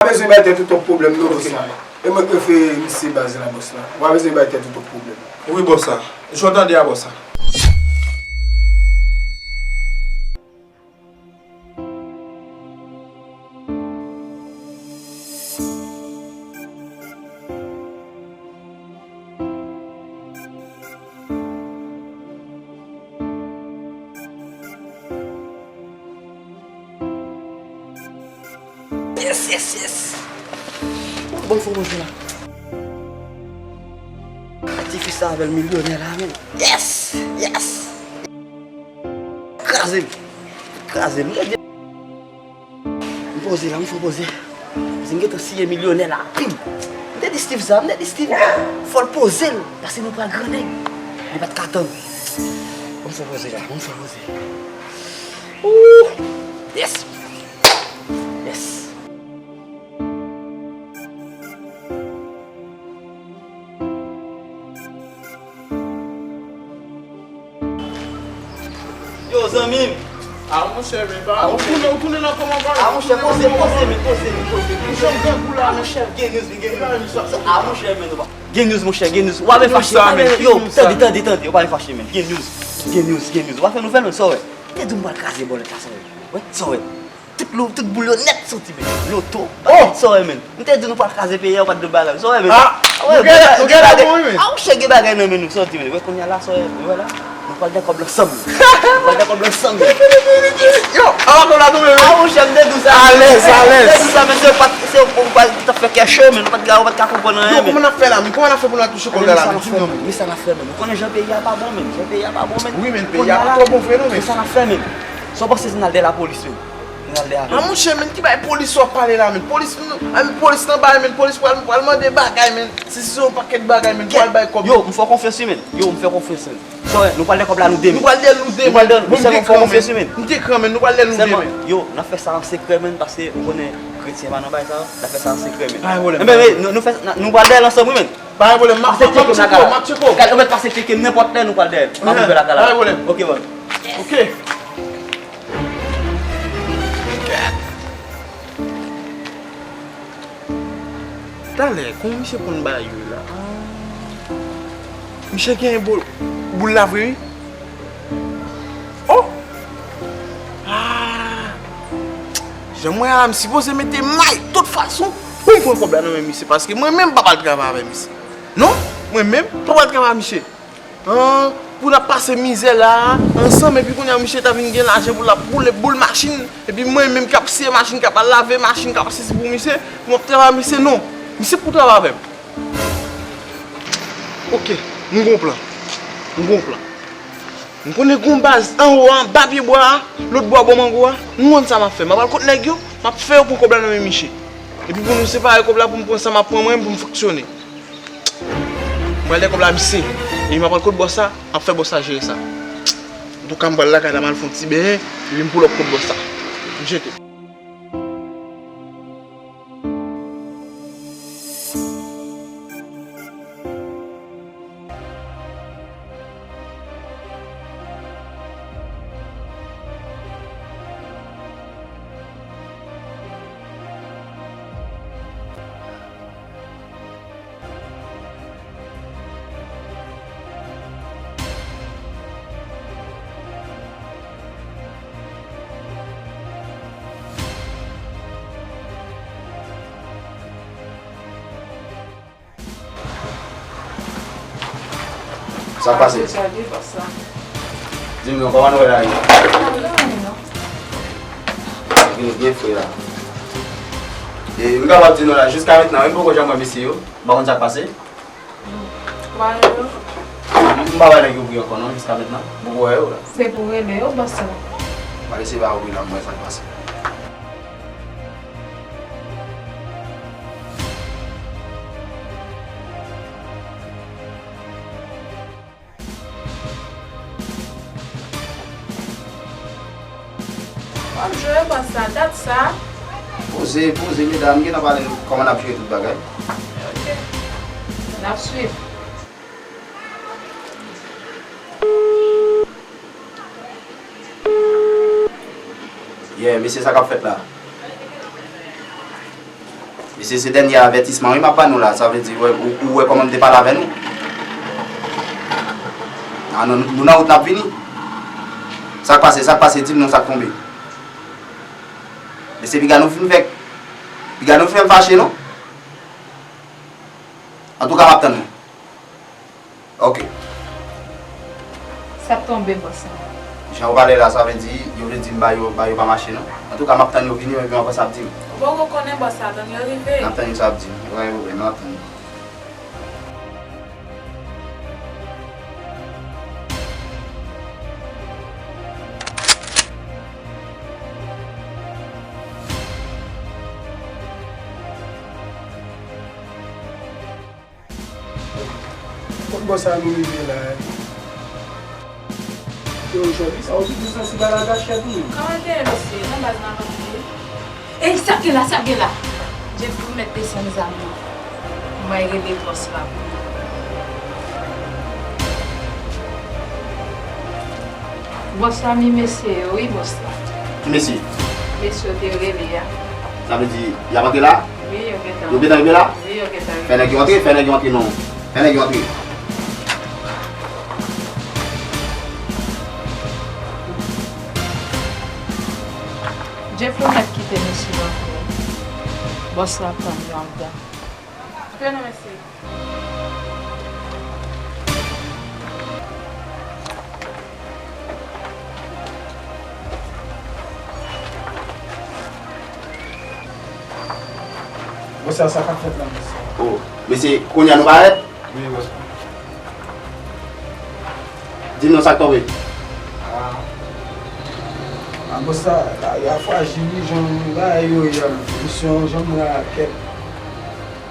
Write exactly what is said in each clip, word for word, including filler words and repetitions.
Pa bezwen bay tèt ou twòp pwoblèm non, bòs la. E mwen k prefere misye baz la, bòs la. Ou pa bezwen bay tèt ou twòp pwoblèm. Wi, bòs la. Jan w tande a, bòs la. Yes, yes, yes. Ou bon fò manje la. Ti fi sa avè l milyonè la, men. Yes, yes. Kraze l. Kraze l. M poze la, m fò poze. Paske m gentan siyen milyonè la, pim. M te di Steve sa, m te di Steve, fò l poze l, paske nou pral gran nèg. Li pa t ka tann. Bon, m fò poze la, bon, m fò poze. Ooh! Yes! Yes! Yo, zanmi m. A, monchè, men pa. Ou tounen, ou tounen nan kòman pa. A, monchè, poze, poze, men, poze, men, poze, men. Monchè, m grangou la, men. Monchè, gen news, gen news. A, monchè, men, gen news, monchè, gen news. Ou pa vin fache, pa vin, yo, tande, tande, tande, ou pa vin fache, men. Gen news, gen news, gen news. Ou pa fè nouvèl, men, sa w wè. Te di m pral kraze bòlèt la, sa w wè. Wè, sa w wè. Tout lou, tout boul yo nèt soti, men. Loto, bagay, sa w wè, men. M te di nou pral kraze peyi a, ou pa t de bagay. Sa w wè, men. Ah, nou gen, nou gen bagay. Ah, monchè, gen bagay nan men nou, soti, men. Wè, kounye a la, sa w wè, wè la. Nou pral gen kòb la ansanm. Nou pral gen kòb la ansanm, men. Yo, a, kòb la tonbe, men. Ah, monchè, m te di w sa. Alèz, alèz. M te di w sa, men se pa, se ou pa t ap fè kè cho, men nou pa t ka, ou pa t ka konprann anyen, men. Yo, kòman n ap fè la, men? Kòman n ap fè pou nou al touche kòb la, men? Di m non, men. Men sa n ap fè, men. Ou konnen jan peyi a pa bon, men. Jan peyi a pa bon, men. Wi, men peyi a pa twò bon vre, non, men. Men sa n ap fè, men. Sa w panse si n al dèyè lapolis, men? N al dèyè avè l. Ah, monchè, men ki bagay polis w ap pale la, men? Polis, ah, men polis nan bay, men polis pral, pral mande bagay, men. Si, si, se yon pakèt bagay, men, pral bay kòb. Yo, m fè w konfyans, wi, men. Yo, m fè w konfyans, men. Sa w wè, nou pral dèyè kòb la, nou de, men. Nou pral dèyè l, nou de, men. Nou pral dèyè l, men sèlman m fè w konfyans, wi, men. M te kran, men, nou pral dèyè l, nou de, men. Yo, n ap fè sa an sekrè, men, paske ou konnen kretyen pa nan bagay sa yo, n ap fè sa an sekrè, men. Pa gen pwoblèm. Enben, men, nou, nou fè, nou pral dèyè l ansanm, wi, men. Pa gen pwoblèm, m ap, m ap tcheke w, m ap tcheke w. Gad, ou mèt pase tcheke m nenpòt lè, nou pral dèyè l. M ap ouvè lakay la. Pa gen pwoblèm. Ok, bòs. Ok, bòs. Talè, kòman misye konn bagay yo la? Misye gen bo-, boul la vre, wi. Oh! Ah! Jan m wè a, m sipoze mete may tout fason pou m pran kòb la nan men misye, paske mwen menm m pa pral travay avè misye. Non, mwen menm m pa pral travay avè misye. An, pou n ap pase mizè la a, ansanm, epi kounye a misye ta vin gen lajan pou l ap boule boul machin, epi mwen menm k ap siye machin, k ap al lave machin, k ap sesi pou misye, pou m ap travay misye, non. Misye pou travay avè m. Ok, m gon plan. M gon plan. M konnen gon baz anwo a, anba pye bwa a, lòt bò bò mango a, m konn sa m ap fè. M ap al kot nèg yo, m ap fè yo pran kòb la nan men misye. Epi pou nou separe kòb la, pou m pran sa m ap pran mwen, pou m fonksyone. M pral dèyè kòb la, misye. E m ap pran kot bòs la, m ap fè bòs la jere sa. Antouka, m pral lakay la, m al fè yon ti benyen, epi m pull up kot bòs la. M jete. Sa k pase? Di m non, kòman nouvèl la ye? Byen, byen fre la. E, m kapab di nou la, jiska mentnan, wi, m poko janm wè mesye yo. M pa konn sa k pase. M pa wè nèg yo pou yo ankò non, jiska mentnan. M poko wè yo la. Se pou rele yo, bòs la. M al eseye ba yo wi la, m wè sa k pase. W ap jwe bòs la, dat sa. Poze, poze, medam, gen nan pale kòman n ap jere tout bagay. Ok. N ap swiv. Yeah, mesye, sa k ap fèt la? Mesye, se dènye avètisman wi m ap ba nou la. Sa vle di, ou, ou wè kòman m te pale avè nou? A, non, nou nan wout n ap vini. Sa k pase, sa k pase, di m non sa k tonbe. Mesye, piga nou fin fè, piga nou fè m fache non. Antouka, m ap tann nou. Ok. Sa tonbe, bòs la. Jan w pale la, sa vle di, yo vle di m ba yo, ba yo pa mache non. Antouka, m ap tann yo vini, epi m ap wè sa ap di m. Ou poko konnen bòs la, tann yo rive. N ap tann yo sa ap di m. Pa gen pwoblèm, n ap tann yo. Kot bòs sa nou rive la? Yo, jodi sa, ou toujou santi bagay gachèt wi. Kòman l te ye, mesye? Nan baz nan vann li. Ey, sa k gen la, sa k gen la? Jeffrey mèt desann zam nan. Mwen rele bòs la pou nou. Bòs la mi mesye yo, wi, bòs la. Ki mesye? Mesye yo te rele a. Sa vle di, y ap antre la? Wi, yo gentan. Yo gentan rive la? Wi, yo gentan rive. Fè nèg yo antre, fè nèg yo antre non. Fè nèg yo antre. Jeffrey mèt kite mesye yo antre. Bòs la ap tann yo anndan. Antre non, mesye. Bòs la, sa k ap fèt la, mesye? Oh, mesye, kounye a nou parèt? Wi, bòs. Di m non sa k tonbe. Ah. Ah, bòs la, lari a frajil wi, jan bagay yo ye a, misyon janm la kèt.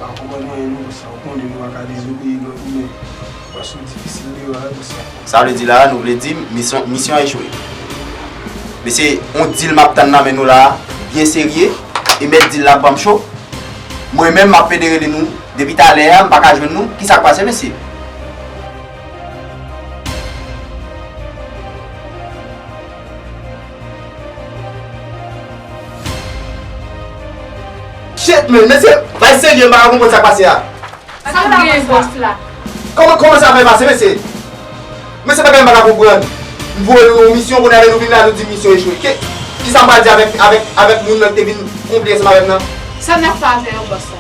Pa konprann anyen non, bòs la, ou konnen nou pa ka dezobeyi lòd ou, men pase w difisil deyò a wi, bòs la. Sa vle di la, nou vle di m misyon, misyon an echwe. Mesye, on dil m ap tann nan men nou la, byen serye, e mèt dil la ap ban m cho. Mwen menm, m ap pede rele nou depi talè a, m pa ka jwenn nou. Kisa k pase, mesye? Shit, man, mesye, bay serye, m pa ka konprann sa k pase a. Sa k gen, bòs la? Kòman, kòman sa fè pase, mesye? Mesye, bagay m pa ka konprann. M voye nou yon misyon, kounye a lè nou vin la, nou di misyon echwe. Ki, kisa m pral di avèk, avèk, avèk moun nan ki te vin konpli ansanm avè m nan? Sa n ap fè avè yo, bòs la?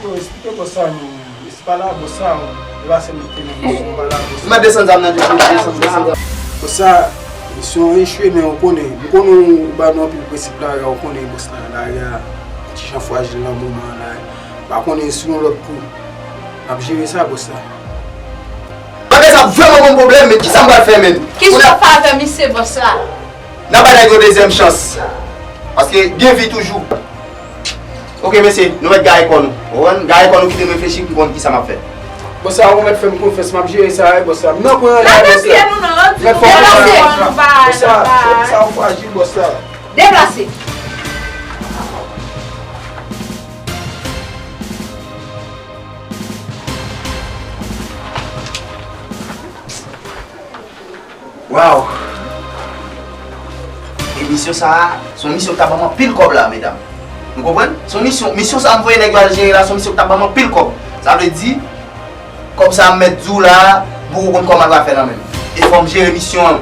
Yo, eksplike bòs sa non. Mesye, pale a bòs sa, yo. E pa sèlman te nan misyon, pale a bòs sa. M ap desann zam nan, desann, desann, desann zam. Bòs sa, misyon an echwe, men ou konnen, m konnen ou ba nou anpil prensip lari a, ou konnen bòs la, lari a, ti jan frajil nan moman an la. M pa konnen si yon lòt kou. N ap jere sa, bòs la. Bagay sa vrèman ban m pwoblèm, men kisa m pral fè, menn? Kisa w fè avè misye, bòs la? N a bay nèg yo dezyèm chans. Paske gen vi toujou. Ok, mesye, nou mèt gaye kò nou. Ou konprann? Gaye kò nou, kite m reflechi pou m konn kisa m ap fè. Bòs sa, ou mèt fè m konfyans, m ap jere sa, wi, bòs la. M nan pran la, bòs la. Mèt fè m konfyans. Bòs sa, sa ou frajil, bòs la. Deplase. Waw! E misyon sa a, se yon misyon ki ta ban m anpil kòb la, medam. Nou konprann? Se yon misyon, misyon sa a m voye nèg yo al jere la, se yon misyon ki ta ban m anpil kòb. Sa vle di, kòb sa a m mèt di w la a, m poko konn kòman l va fè nan men m. E fò m jere misyon an.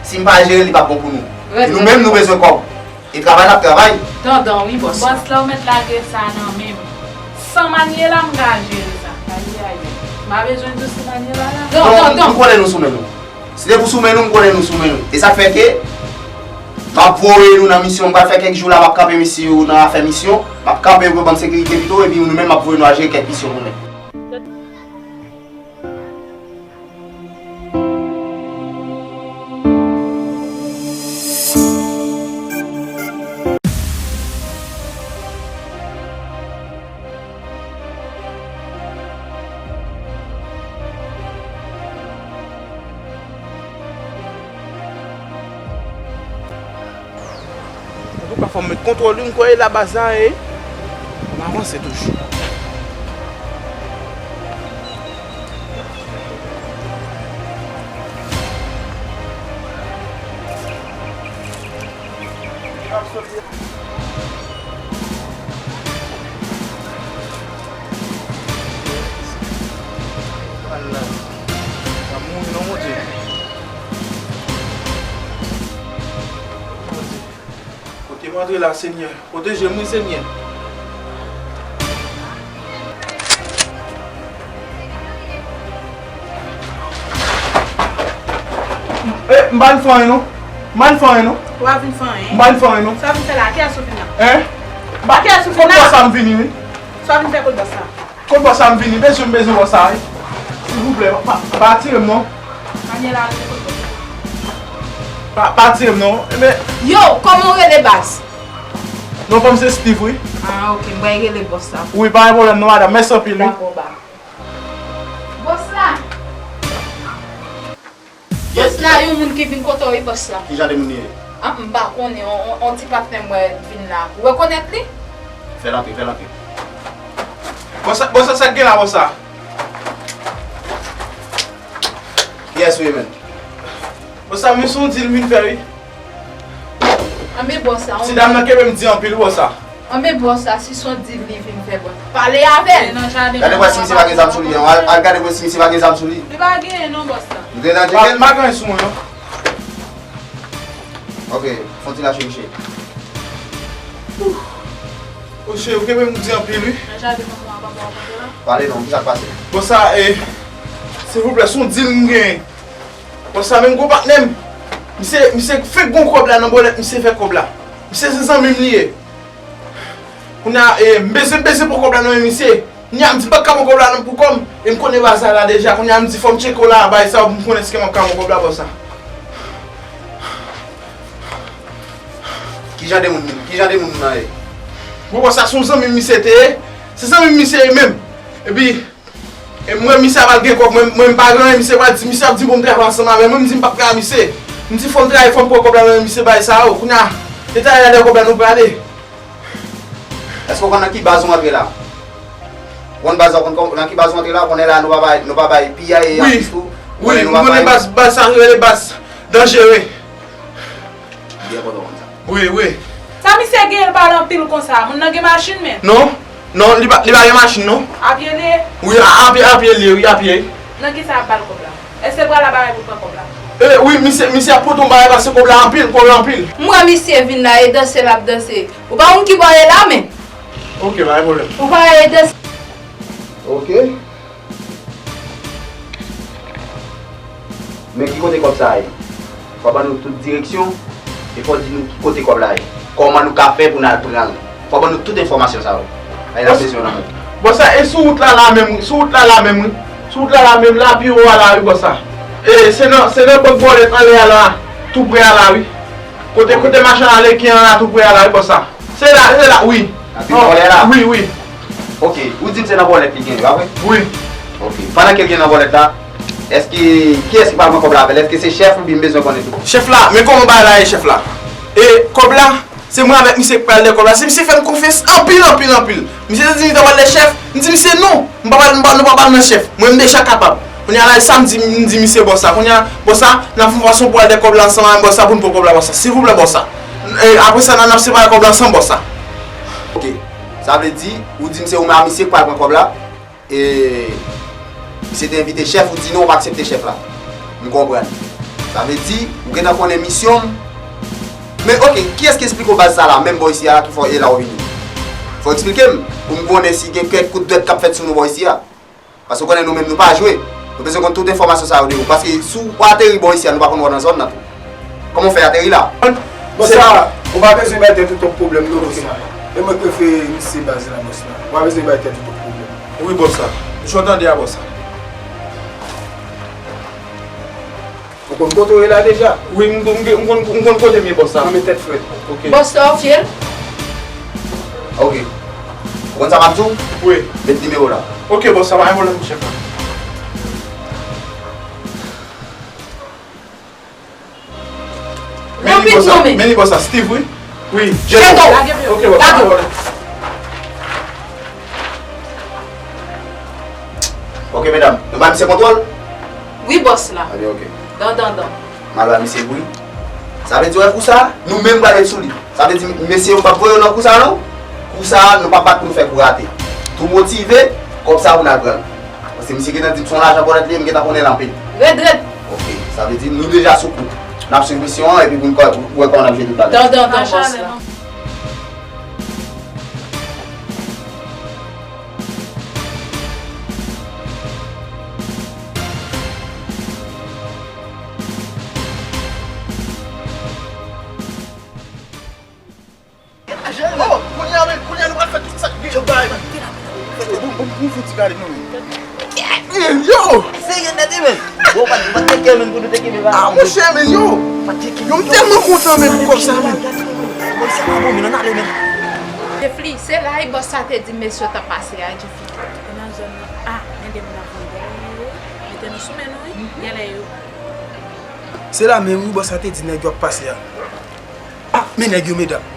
Si m pa jere l, li p ap bon pou nou. E nou menm, nou bezwen kòb. E travay n ap travay. Dandan wi, bòs la. Bòs la, ou mèt lage sa nan men m. San manye la, m ka jere sa. Ayayay. M pa bezwen di w si manye la la. Non, non, non. M konnen nou sou men nou. Si se pou sou men nou, m konnen nou sou men nou. E sa k fè ke m ap voye nou nan misyon. M pral fè kèk jou la, m ap kanpe mesye yo nan afè misyon. M ap kanpe yo pou yo ban m sekirite pito, epi nou menm m ap voye nou al jere kèk misyon pou mwen. Antouka, fò m met kontwòl wi, m kwè e la baz la ye. M avanse toujou. Antre la, Senyè. Pwoteje m, wi, Senyè. Eh, m pa vin fè anyen, non. M pa vin fè anyen, non. Ou pa vin fè anyen? M pa vin fè anyen, non. Sa w vin fè la? Kiyès ou vin la? Hein? Kiyès ou vin la? Kot bòs sa m vini, wi. Sa w vin fè kot bòs sa? Kot bòs sa m vini, bezwen m bezwen bòs sa, wi. Silvouplè, pa, pa tire m non. Manyen la, rete kot bòs sa. Pa, pa tire m non. Ebyen, yo, kòman w rele baz? Non pa m se Steve, wi. Ah, ok, m pral rele bòs la. Wi, pa gen pwoblèm non, madanm. Mèsi anpil, wi. Dakò, ba. Bòs la. Bòs la, yon moun ki vin kote w wi, bòs la. Ki jan de moun li ye? Ah, m pa konnen, on, on, on ti patnè m wè vin la. Ou rekonèt li? Fè l antre, fè l antre. Bòs la, bòs la, sa k gen la, bòs la? Kiyès ou ye, menm? Bòs la, men se yon deal m vin fè, wi. Anben bòs la, ti dam nan kenbe m di anpil, bòs la. Anben bòs la, si se yon deal li vin fè, bòs, pale avè l. Gade wè si misye pa gen zam sou li, al, al gade wè si misye pa gen zam sou li. Li pa genyen non, bòs la. Li te nan djeket? M pa gen anyen sou mwen non. Ok, fon ti lache misye. Ouf. Oche, ou kenbe m di anpil, wi. Nan jaden manman w a papa w kontre la? Pale non, kisa k pase? Bòs la, eh, silvouplè, se yon deal m genyen. Bòs la, menm gwo patnè m. Misye, misye fenk gon kòb la nan bòlèt, misye fè kòb la. Misye se zanmi m li ye. Kounye a, eh, m bezwen, m bezwen pran kòb la nan men misye. Kounye a, m di m pa t ka pran kòb la nan pou kò m. E m konnen baz sa la deja. Kounye a, m di fò m tcheke w la, bagay sa yo, pou m konnen èske m ap ka pran kòb la, bòs la. Ki jan de moun, ki jan de moun nan ye? Bon, bòs la, se yon zanmi m misye te ye. Se zanmi m misye ye menm. Epi, e m wè misye ap al gen kòb, mwen, mwen m pa gen anyen, misye pral di, misye ap di pou m travay ansanm avè l. Mwen, m di m p ap travay misye. M di fò m travay, fò m pran kòb la nan men misye, bagay sa yo. Kounye a, e travay la dèyè kòb la nou prale. Èske w konn nan ki baz ou antre la? Ou konn baz la, ou konn kò-, nan ki baz ou antre la? Ou konnen la nou pa bay, nou pa bay piyay e atis tou. Wi, wi, m konnen baz, baz sa rele baz danjere. M byen kontan konn sa. Wi, wi. Sa misye genyen l pale anpil konsa? Moun nan gen machin menm? Non, non, li pa, li pa gen machin non. A pye li ye? Wi, a, a pye, a pye li ye, wi, a pye. Nan kisa y ap ba l kòb la? Èske l pral la bagay pou l pran kòb la? E, wi, misye, misye ap pote yon bagay paske kòb la anpil, kòb la anpil. M wè misye vin la, e danse l ap danse. Ou pa konn ki bò l ye la, men. Ok, pa gen pwoblèm. Ou pa e danse. Ok. Men ki kote kòb sa a ye? Fò ban nou tout direksyon, e fò di nou ki kote kòb la ye. Kòman nou ka fè pou n al pran l? Fò ban nou tout enfòmasyon sa yo. Ay, n ap bezwen nan men. Bòs la, e sou wout la la menm, wi. Sou wout la la menm, wi. Sou wout la la menm, la pi wo a la, wi, bòs la. E, se nan, se nan bank bòlèt anlè a la, tou pre a la, wi. Kote, kote machann ale ki an la, tou pre a la, wi, bòs la. Se la, se la, wi. Nan pi bòlèt la? Wi, wi. Ok, ou di m se nan bòlèt li gen, pa vre? Wi. Ok, pandan ke l gen nan bòlèt la, èske, kiyès ki pral pran kòb la avè l? Èske se chèf ou byen m bezwen konnen tou? Chèf la, men kòman bagay la ye, chèf la? E kòb la, se mwen avèk misye k pral dèyè kòb la. Se misye fè m konfyans anpil, anpil, anpil. Misye te di m li ta pral dèyè chèf. M di misye non. M pa pral, m pa, nou pa pral nan chèf. Mwen, m deja kapab. Kounye a la, e sa m di, m di misye bòs la. Kounye a, bòs la, n ap fè yon fason pou al dèyè kòb la ansanm avè m, bòs la, pou n pran kòb la, bòs la. Silvouplè, bòs la. E, apre sa, n ap, n ap separe kòb la ansanm, bòs la. Ok. Sa vle di, ou di m se ou menm a misye k pral pran kòb la. E misye te envite chèf, ou di non, ou pa aksepte chèf la. M konprann. Sa vle di, ou gentan konnen misyon m. Men ok, kiyès ki esplike w baz sa la, menm bò isi a la ki fè w e la w vini? Fò w esplike m, pou m konnen si gen kèk kout dwèt k ap fèt sou nou bò isi a. Paske w konnen nou menm nou pa jwe. Nou bezwen konn tout enfòmasyon sa yo de ou. Paske si w ateri bò isi a, nou pa konn wè w nan zòn nan tou. Kòman w fè ateri la? Bòs la, ou pa bezwen bay tèt ou twòp pwoblèm non, bòs la. E mwen k refere misye baz la, bòs la. Ou pa bezwen bay tèt ou twòp pwoblèm. Wi, bòs la. Jan w tande a, bòs la. Ou konn kote w ye la deja? Wi, m, m, m konn, m konn kote m ye, bòs la. Mwen tèt frèt. Ok. Bòs la, w fye l? Ok. Ou konn sa m ap di w? Wi. Met nimewo la. Ok, bòs la, pa gen pwoblèm, chèf la. Men li bòs la, men li bòs la, Steve, wi. Wi, Jeto. Ok, bòs la. Ok, medam, nou ba misye kontwòl? Wi, bòs la. Ebyen, ok. Dan, dan, dan. M al ba misye bri. Sa vle di, wè, kou sa, nou menm pral ret sou li. Sa vle di, mesye, m p ap voye w nan kou sa, non. Kou sa, nou p ap bat pou nou fè kou rate. Tou motive, kòb sa pou n al pran l. Paske misye gentan di m se yon lajan bòlèt li ye, m gentan konnen l anpil. Red, red. Ok, sa vle di nou deja sou kou. N ap swiv misyon an epi pou n kò-, pou wè kòman n ap jere tout bagay. Dan, dan, dan, bòs la. Ou fouti gade nou menm. Yo! Serye nèt wi menm. Bon, ou pa t, ou pa t gen kè menm pou nou te kenbe bagay. Ah, monchè, men yo! Ou pa t gen kè. Yo, m tèlman kontan menm pou kòb sa menm. Bòs sa pa bon, men ann ale menm. Jeffly, se la wi bòs sa te di mesye yo t ap pase a, Jeffly. Nan zòn nan. Ah, gen de moun ap vin dèyè yo. Mete nou sou men nou wi. Genlè yo. Se la menm wi bòs sa te di nèg yo ap pase a. Ah, men nèg yo, medam.